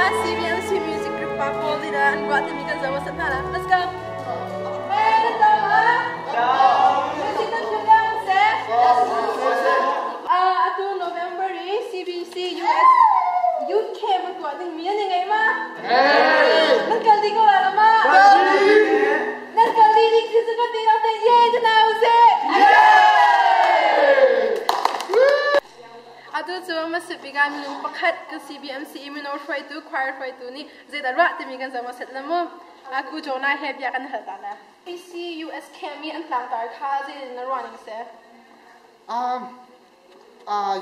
CBMC Music Group pa pawl nih dah an ruah timi kan zoh hmasa hna la. Let's go. Hey, na dam ah? Music nan thiam dah seh? Atu November i CBC US Youth Camp an tuah ding mi an i ngei ma? Nan kal dih ko lai lo ma? Nan kal dih ding khi cu kan ti lo te ye te na usih. Atu cu Mississippi ah minung pakhat kan CBMC i mino hruaitu, choir hruaitu nih zeidah ruah timi kan zoh hmasat la mu. Aku Jonah he bia kan hal ta la. PCUS camp i an tlangtar kha zeitin na ruah ning si?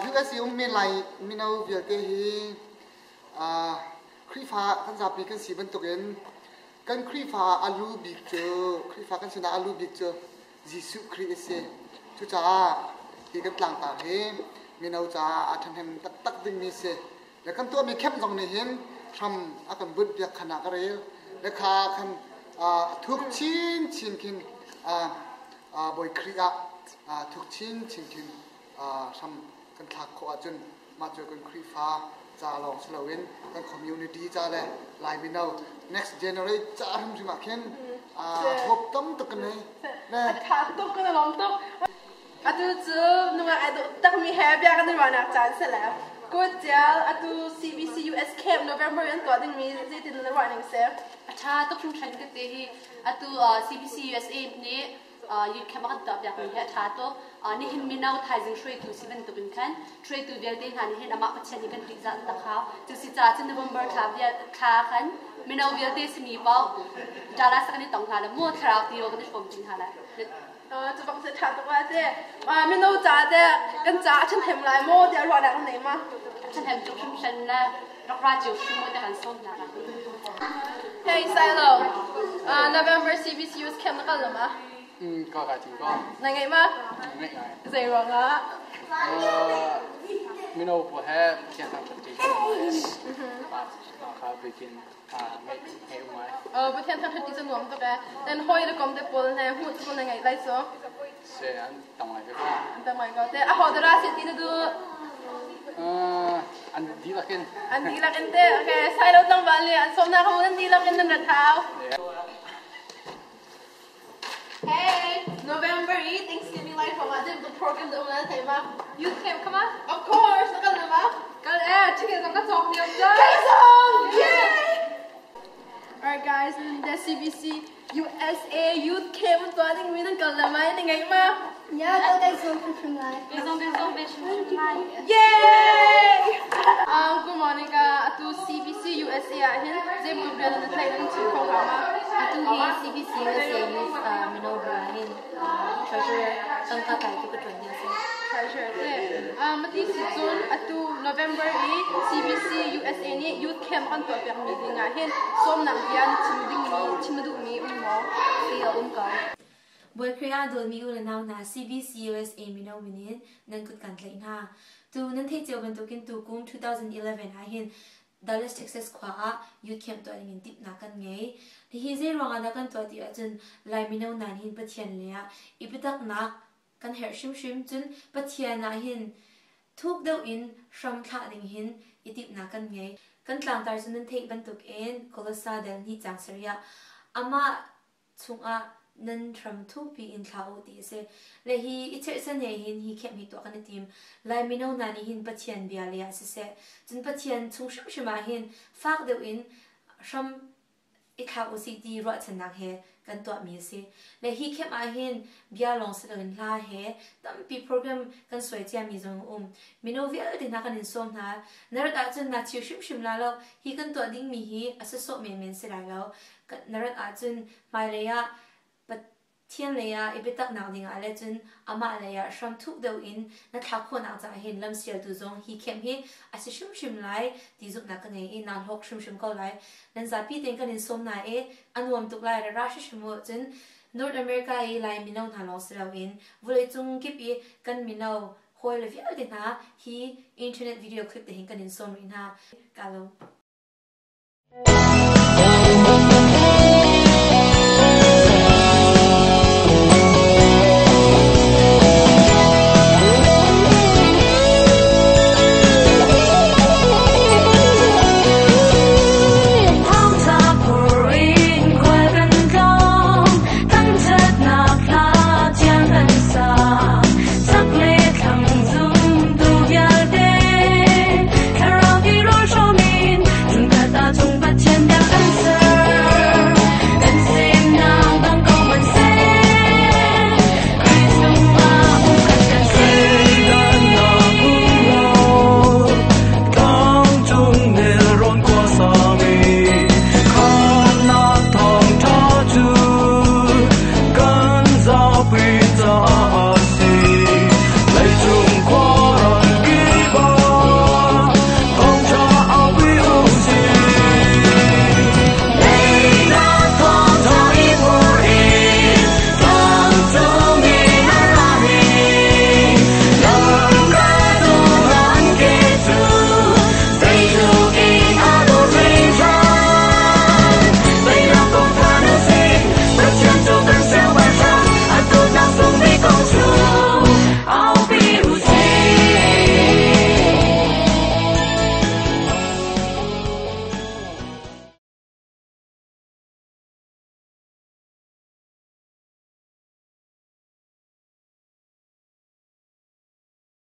US i ummi Lai mino vialte hi Khrihfa kan zapi kan si bantukin kan Khrihfa a lu bik cu Khrihfa kan sinah a lu bik cu Jesuh Khrih a si. Cucaah hi kan tlangtar hi mino caah a ṭhahnem taktak dingmi si. Le kan tuahmi camp zong nih hin hram a kan bunh piak khan ah ka rel. Le kha khan thuk chinchin khin Bawi Khrih ah thuk chinchin khin hram kan thlak khawh ahcun mah cu kan Khrihfa ca lawng si loin kan community ca le Lai mino next generate ca hrimhrim ah khin hope tam tuk kan nei. A tha tuk kan lawm tuk. Atu cu nungak ai dawh takmi he bia kan i ruahnak caan si le. Good tial atu CBC US Camp November in tuah dingmi zeitin na ruah ning si? A tha tuk hringhran ka ti hi atu CBC USA nih youth camp a kan tuahpiakmi hi a ṭha tuk. Nihin mino thaizing hruaitu si bantukin khan hruaitu vialte hna nih hin amah Pathian hi kan ṭihzah tak hau. Cu si caah cun November thla thla khan mino vialte simi paoh Dallas kan i tong hna le mu thlarau tirawl kan i hrawm ṭi hna lai. Cu bang cu ṭha tuk la te. Mino ca te kan ca a ṭhahnem lai maw tiah ruahnak na nei ma? A ṭhahnem tuk hrimhran le rak ra cio hrim mu te kan sawm hna. Hey Silo, November CBC Youth Camp na kal lo ma? Ka kai tim ko. Na ngeih ma? Ngeih ngai. Zei ruangah? Mino pawl he Pathian thangṭhat ṭi kha bikin ngeih um ngai. Pathian thangṭhat ṭi cu nuam tuk ee. Then hawi le kom te pawl he hmuh cu na ngeih lai cu. Se an tam ngai ve ko. An tam ngai ko. Te a ho dara se ti na duh? An dihlak in. An dihlak in te. Okay, Silo tlangval nih an sawmnak hamu nan dihlak in nan rat hau. Hey, November i Thanksgiving lai hrawng ah the program da um lan thei ma? Youth camp kama? Of course, na kal na ma? Kal eh, chicken zong ka cawk niam ja. Kai zong! Yay! Alright guys, the CBC USA Youth Camp tuah ding mi nan kal na mai na ngai ma? Ya, kal kai zong hrim lai. Kai zong kai zong ve hrim lai. Yay! Good morning ka atu CBC USA ah hin zeibantuk rian na tlaih nan chim kho hnga ma? Atu hi CBC USA Youth mino bu ah hin treasurer tangka tlaitu ka ṭuan ding a si. Treasurer te. Mati si cun atu November i CBC USA nih youth camp kan tuahpiak mi ding ah hin sawmnak bia na chim dingmi chim na duhmi um maw? Si a um ko. Bawi Khrih ah dawtmi u le nau hna CBC USA mino min in nan kut kan tlaih hna. Tu nan theih cio bantukin tu kum 2011 ah hin Dallas, Texas khua ah youth camp tuah dingin timhnak kan ngei. Hihi zei ruangah dah kan tuah ti ahcun Lai mino hna nih hin Pathian lei ah i biataknak kan herh hrimhrim. Cun Pathian ah hin thuk deuh in hram thlah ding hin i timhnak kan ngei. Kan tlangtar cu nan theih bantukin Kolosa dal hnih caang sarih ah amah chungah nan hram thukpi in thla u ti a si. Le hi i chirhchan he hin hi khem hi tuah kan i tim. Lai mino hna nih hin Pathian bia le ah siseh, cun Pathian chung hrimhrim ah hin fak deuh in hram i thlak u sih ti ruahchannak he kan tuahmi a si. Le hi khem ah hin bia lawng si loin hla he tampi program kan suai ciami zong a um. Mino vialte hna kan in sawm hna. Na rat ahcun naa chir hrimhrim la lo. Hi kan tuah dingmi hi a sawsawh menmen si lai lo. Na rat ahcun hmailei ah Pathian lei ah i biataknak dingah le cun amah lei ah hram thuk deuh in na thlak khawhnak caah hin lamsialtu zong hi khem hi a si hrimhrim lai ti zumhnak ka ngei i naa hlawk hrimhrim ko lai. Nan zapi tein kan in sawm hna i a nuam tuk lai ra ra hrimhrim u. Cun North America i Lai mino hna lawng si loin vawleicung kip i kan mino hawile vialte hna hi internet video clip te hin kan in sawm rih hna. Ka lawm.